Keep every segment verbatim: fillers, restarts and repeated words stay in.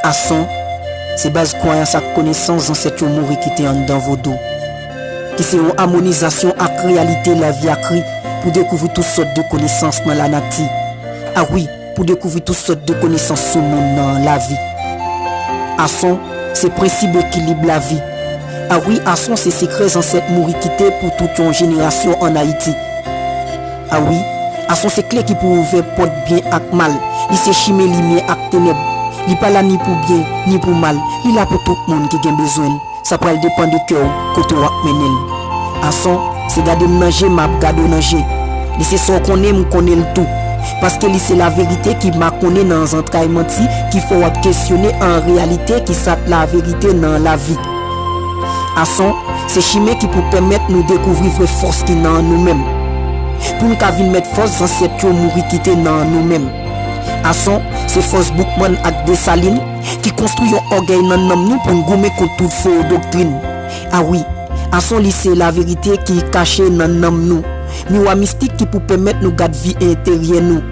Ason, se baz kwayans ak konesans zansèt yo mouri kite anndan vodou, ki se yon amonizasyon ak reyalite lavi akri pou dekouvri tout sòt de konesans nan lanati. A wi, pou dekouvri tout sòt de konesans sou moun nan lavi. Ason, se prensip ekilib lavi. A wi, ason se sekrè zansèt mouri kite pou tout yon jenerasyon ann Ayiti. A wi, ason se kle ki pou ouvè pòt byen ak mal. Li se chimen limyè ak tenèb. Li pa la ni pou byen, ni pou mal. Li la pou tout moun ki gen bezwen l. Sa pral depann de kè w, kote w ap mennen l. Ason, se gade m nan je, m ap gade w nan je. Li se sa w konnen, m konnen l tou. Paske li se laverite ki makonnen nan zantray manti, ki fè w ap kesyone an reyalite kisa k laverite nan lavi. Ason, se chimen ki pou pèmèt nou dekouvri vrè fòs ki nan nou menm. Pou n ka vin mèt fòs zansèt yo mouri kite nan nou menm. Ason, se fòs Boukman ak Desalin ki konstwi yon ògèy nan nanm nou pou n goumen kont tout fo doktrin. A wi, ason li se laverite ki kache nan nanm nou. Miwa mistik ki pou pèmèt nou gad vi enteryè nou.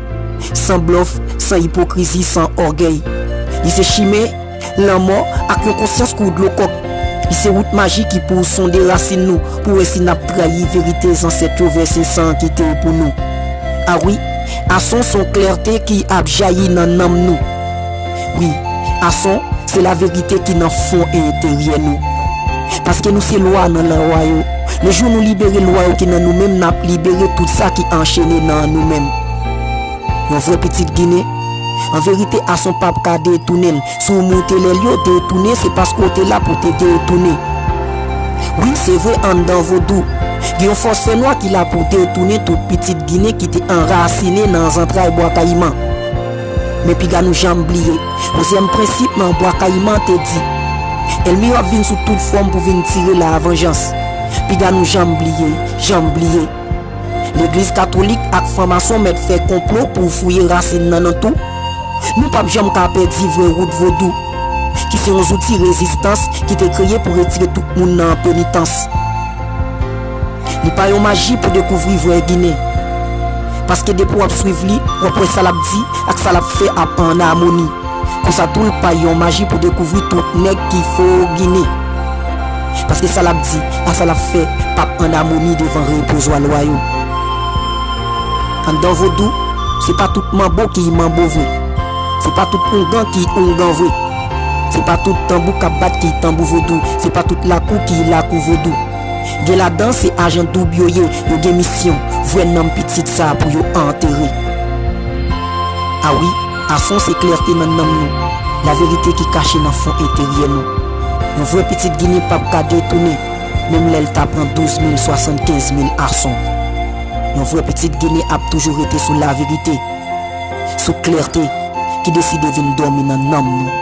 San blòf, san ipokrizi, san ògèy. Li se chimen lanmò ak yon konsyans kou dlo kòk. Li se wout maji ki pou sonde rasin nou, pou wè si n ap trayi verite zansèt yo vèse san kite pou nou. A wi, ason se yon klète ki ap jayi nan nanm nou. Wi, ason se laverite ki nan fon enteryè nou. Paske nou se lwa nan lwa yo. Le jou nou libere lwa yo ki nan nou menm, n ap libere tout sa ki anchene nan nou menm. Yon vrè pitit Ginen, an verite, ason p ap ka detounen l. Si w moute lèl yo, detounen, se paske w te la pou te detounen. Wi, se vre, anndan vodou, gen yon fòs fènwa ki la pou detounen tout pitit Ginen ki te anrasinen nan zantray Bwa Kayiman. Men piga nou janm bliye, onzyèm prensip nan Bwa Kayiman te di, ènmi yo ap vin sou tout fòm pou vin tire lavanjans. Piga nou janm bliye, janm bliye. Legliz katolik ak franmason mèt fè konplo pou fouye rasin nan nan tou. Nou p ap janm ka pèdi vrè wout vodou, ki se yon zouti rezistans ki te kreye pou retire tout moun nan penitans. Li pa yon maji pou dekouvri vrè Ginen. Paske depi w ap swiv li, w ap wè sa l ap di ak sa l ap fè ap ann amoni. Konsa tou, l pa yon maji pou dekouvri tout nèg ki fo Ginen. Paske sa l ap di ak sa l ap fè p ap ann amoni devan repozwa lwa yo. Anndan vodou, se pa tout manbo ki manbo vre. Se pa tout oungan ki oungan vre. Se pa tout tanbou k ap bat ki tanbou vodou. Se pa tout lakou ki lakou vodou. Gen ladan se ajan doub yo ye, yo gen misyon, vwè nanm pitit sa pou yo antere. A wi, ason se klète nan nanm nou, laverite ki kache nan fon enteryè nou. Yon vrè pitit Ginen p ap ka detounen, menm lè l ta pran douz mil, swasannkenz mil ason. Yon vrè pitit Ginen ap toujou rete sou laverite, sou klète ki deside vin dòmi nan nanm nou.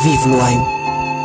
Viv lwa yo!